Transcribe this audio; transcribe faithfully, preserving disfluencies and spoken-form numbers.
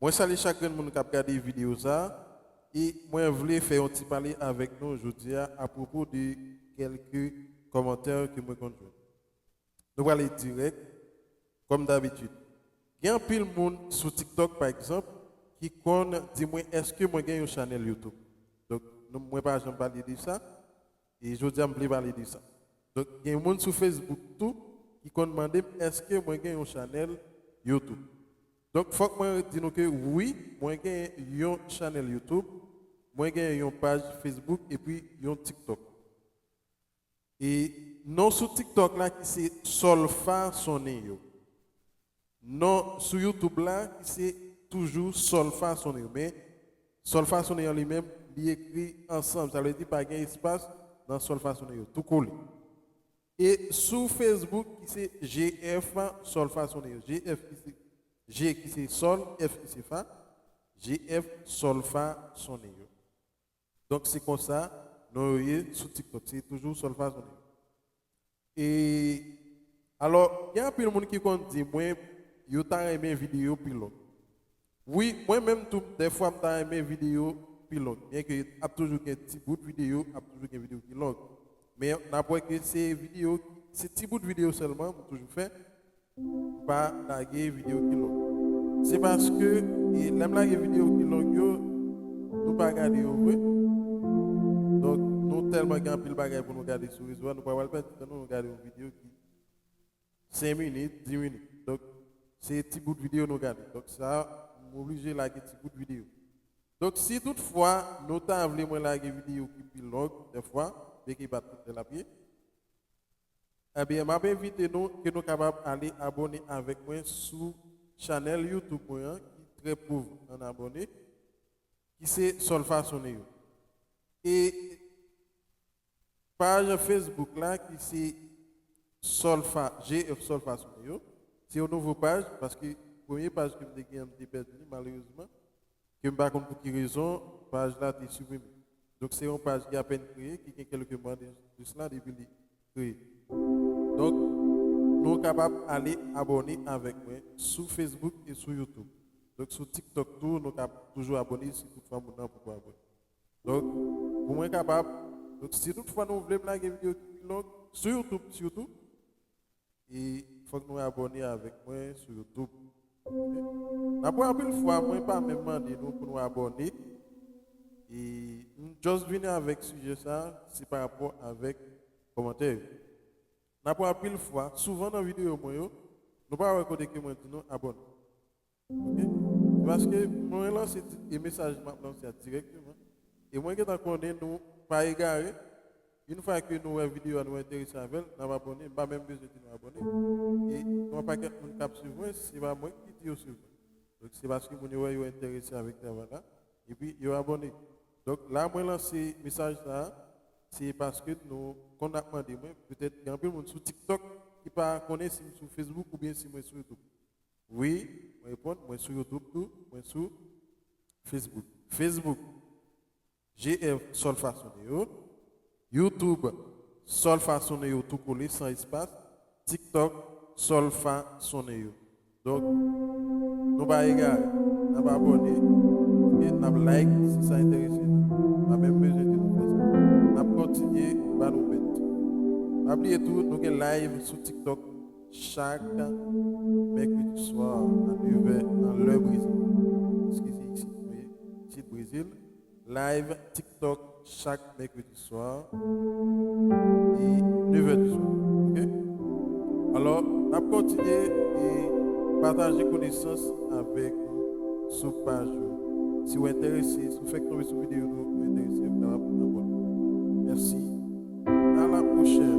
Mwen salye chak grenn moun k ap gade videyo sa a, e mwen vle fè yon ti pale avèk nou jodi a apwopo de kèlke kòmantè ke mwen konn jwenn. Nou prale dirèk, kòm dabitid. Gen anpil moun sou TikTok, pa egzanp, ki konn di mwen, èske mwen gen yon chanèl YouTube? Donk, nou, mwen pa janm pale de sa, e jodi a m vle pale de sa. Donk, gen moun sou Facebook tou ki konn mande m, èske mwen gen yon chanèl YouTube? Donk, fòk mwen di nou ke wi, mwen gen yon chanèl YouTube, mwen gen yon paj Facebook, epi yon TikTok. E non sou TikTok la ki se Solfa Soneyo. Non sou YouTube la ki se toujou Solfa Soneyo. Men Solfa Soneyo an li menm, li ekri ansanm. Sa vle di pa gen espas nan Solfa Soneyo. Tou kole. E sou Facebook ki se G F Solfa Soneyo. G F ki se, G ki se Sol, F ki se Fa. G F Solfa Soneyo. Donk, se konsa non yo ye sou TikTok. Se toujou Solfa Soneyo. E, alò, gen anpil moun ki konn di mwen, yo ta renmen videyo pi long. Wi, mwen menm tou, dèfwa m ta renmen videyo pi long. Byenke ap toujou gen ti bout videyo, ap toujou gen videyo ki long. Men n ap wè ke se videyo, se ti bout videyo sèlman m toujou fè. M pa lage videyo ki long. Se paske, e, lè m lage videyo ki long yo, nou pa gade yo vre. Donk, nou tèlman gen anpil bagay pou nou gade sou rezo a, nou pa pral pèdi tan nou, nou gade yon videyo ki senk minit, dis minit. Donk, se ti bout videyo nou gade. Donk, sa, m oblije lage ti bout videyo. Donk, si toutfwa nou ta vle mwen lage videyo ki pi long, dèfwa, byenke pa tout lè l ap ye, ebyen, m ap envite nou ke nou kapab ale abòne avèk mwen sou chanèl YouTube mwen an, ki trè pov an abòne, ki se Solfa Soneyo. E paj Facebook la, ki se Solfa, G F Solfa Soneyo, se yon nouvo paj, paske premye paj ke m te gen an, m te pèdi li, malerezman, ke m pa konn pou ki rezon, paj la te siprime. Donk, se yon paj ki apèn kreye, ki gen kèlke mwa de, de sila depi li kreye. Donk, nou kapab ale abòne avèk mwen sou Facebook e sou YouTube. Donk, sou TikTok tou, nou ka toujou abòne si toutfwa moun nan poko abòne. Donk, pou mwen kapab, donk, si toutfwa nou vle m lage videyo ki pi long, sou YouTube sitou, e fòk nou abòne avèk mwen sou YouTube. Oke? N ap wè anpil fwa, mwen pa menm mande nou pou nou abòne. E m just vini avèk sijè sa, se pa rapò avèk kòmantè yo. N ap wè anpil fwa, souvan nan videyo mwen yo, nou pa wè kote ke mwen di nou abòne. Oke? Se paske mwen lanse di-, e mesaj m ap lanse a dirèkteman. E mwen gentan konnen nou pa egare. Yon fwa ke nou wè videyo a, nou enterese avè l, n ap abòne. M pa menm bezwen di nou abòne. E gen yon pakèt moun k ap swiv mwen, se pa mwen ki di yo swiv mwen. Donk, se paske moun yo wè yo enterese avèk travay la, epi yo abòne. Donk, la mwen lanse mesaj sa a, se paske nou konn ap mande mwen, petèt gen anpil moun sou TikTok ki pa konnen si m sou Facebook oubyen si mwen sou YouTube. Wi, mwen reponn, mwen sou YouTube tou, mwen sou Facebook. Facebook, G F Solfa Soneyo. YouTube, Solfa Soneyo tou kole, san espas. TikTok, Solfa Soneyo. Donk, nou pa egare, n ap abòne, e n ap like si sa enterese nou. Pa menm bezwen di nou fè sa. N ap kontinye ba nou bèt. Pa bliye tou, nou gen live sou TikTok chak mèkredi swa a nevè nan lè Brezil. Eskize, isit, wi, isit Brezil. Live TikTok chak mèkredi swa e nevè di swa. Oke? Alò, n ap kontinye e pataje konesans avèk nou sou paj yo. Si w enterese, si w fèk tonbe sou videyo nou, ou enterese, ou kapab abòne. Mèsi. A la pwochèn.